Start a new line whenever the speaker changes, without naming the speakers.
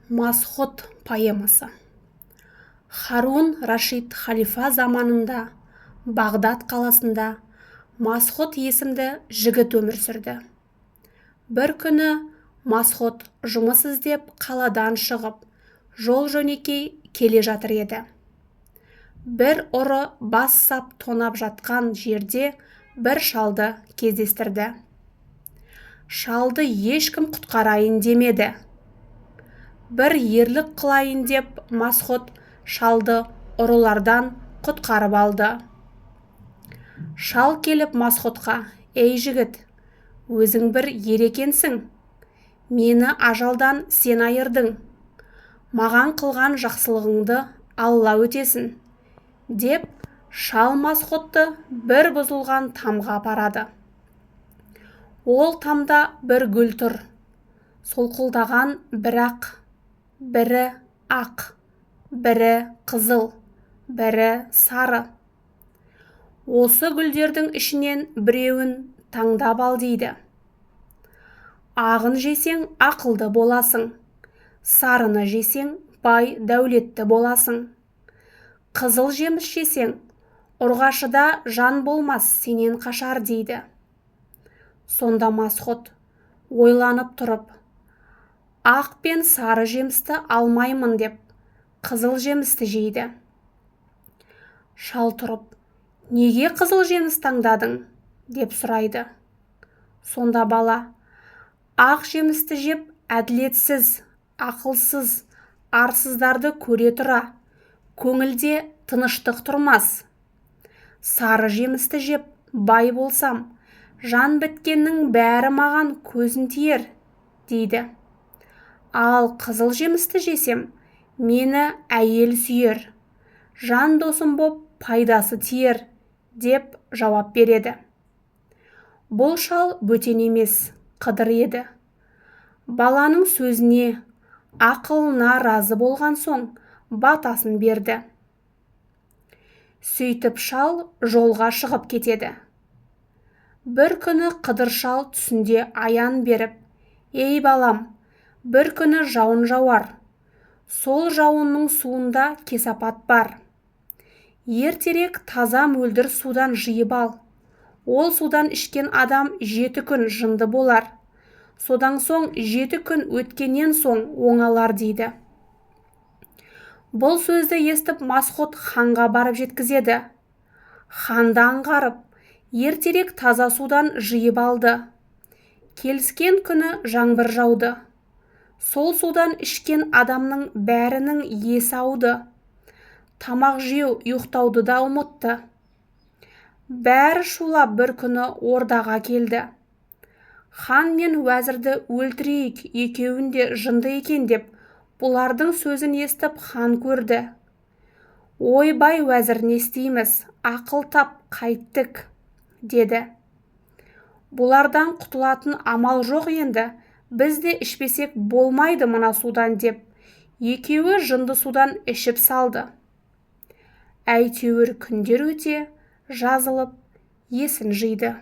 Масғұт поэмасы. Харун Рашид халифа заманында Бағдат қаласында Масғұт есімді жігіт өмір сүрді. Бір күні Масғұт жұмыс іздеп қаладан шығып, жол-жөнекей келе жатыр еді. Бір ұры бас сап тонап жатқан жерде бір шалды кездестірді. Шалды ешкім құтқарайын демеді. Бір ерлік қылайын деп Масғұт шалды ұрылардан құтқарып алды. Шал келіп Масғұтқа: «Ей, жігіт, өзің бір ер екенсің. Мені ажалдан сен айырдың. Маған қылған жақсылығыңды Алла өтесін», – деп шал Масғұтты бір бұзылған тамға апарады. Ол тамда бір гүл тұр. Солқылдаған бірақ, бірі ақ, бірі қызыл, бірі сары. Осы гүлдердің ішінен біреуін таңдап ал, дейді. Ағын жесең, ақылды боласың, сарыны жесең, бай дәулетті боласың. Қызыл жеміс жесең, ұрғашыда жан болмас, сенен қашар, дейді. Сонда Масғұт ойланып тұрып, ақ пен сары жемісті алмаймын деп, қызыл жемісті жейді. Шал тұрып: «Неге қызыл жеміс таңдадың?» – деп сұрайды. Сонда бала: «Ақ жемісті жеп, әділетсіз, ақылсыз, арсыздарды көре тұра, көңілде тыныштық тұрмас. Сары жемісті жеп, бай болсам, жан біткеннің бәрі маған көзін тиер, дейді. Ал қызыл жемісті жесем, мені әйел сүйер, жан досым боп пайдасы тиер», – деп жауап береді. Бұл шал бөтен емес, Қыдыр еді. Баланың сөзіне, ақылына разы болған соң, батасын берді. Сөйтіп шал жолға шығып кетеді. Бір күні Қыдыр шал түсінде аян беріп: «Ей, балам, бір күні жауын жауар. Сол жауынның суында кесапат бар. Ертерек таза мөлдір судан жиып ал. Ол судан ішкен адам 7 күн жынды болар. Содан соң 7 күн өткеннен соң оңалар», – дейді. Бұл сөзді естіп, Масғұт ханға барып жеткізеді. Хан да аңғарып, ертерек таза судан жиып алды. Келіскен күні жаңбыр жауды. Сол судан ішкен адамның бәрінің есі ауды. Тамақ жеу, ұйықтауды да ұмытты. Бәрі шулап бір күні ордаға келді. Хан мен уәзірді өлтірейік, екеуін де жынды екен деп, бұлардың сөзін естіп, хан көрді. «Ойбай, уәзір, не істейміз? Ақыл тап, қайттік?» – деді. «Бұлардан құтылатын амал жоқ енді, біз де ішпесек болмайды мына судан», – деп, екеуі жынды судан ішіп салды. Әйтеуір күндер өте жазылып, есін жиды.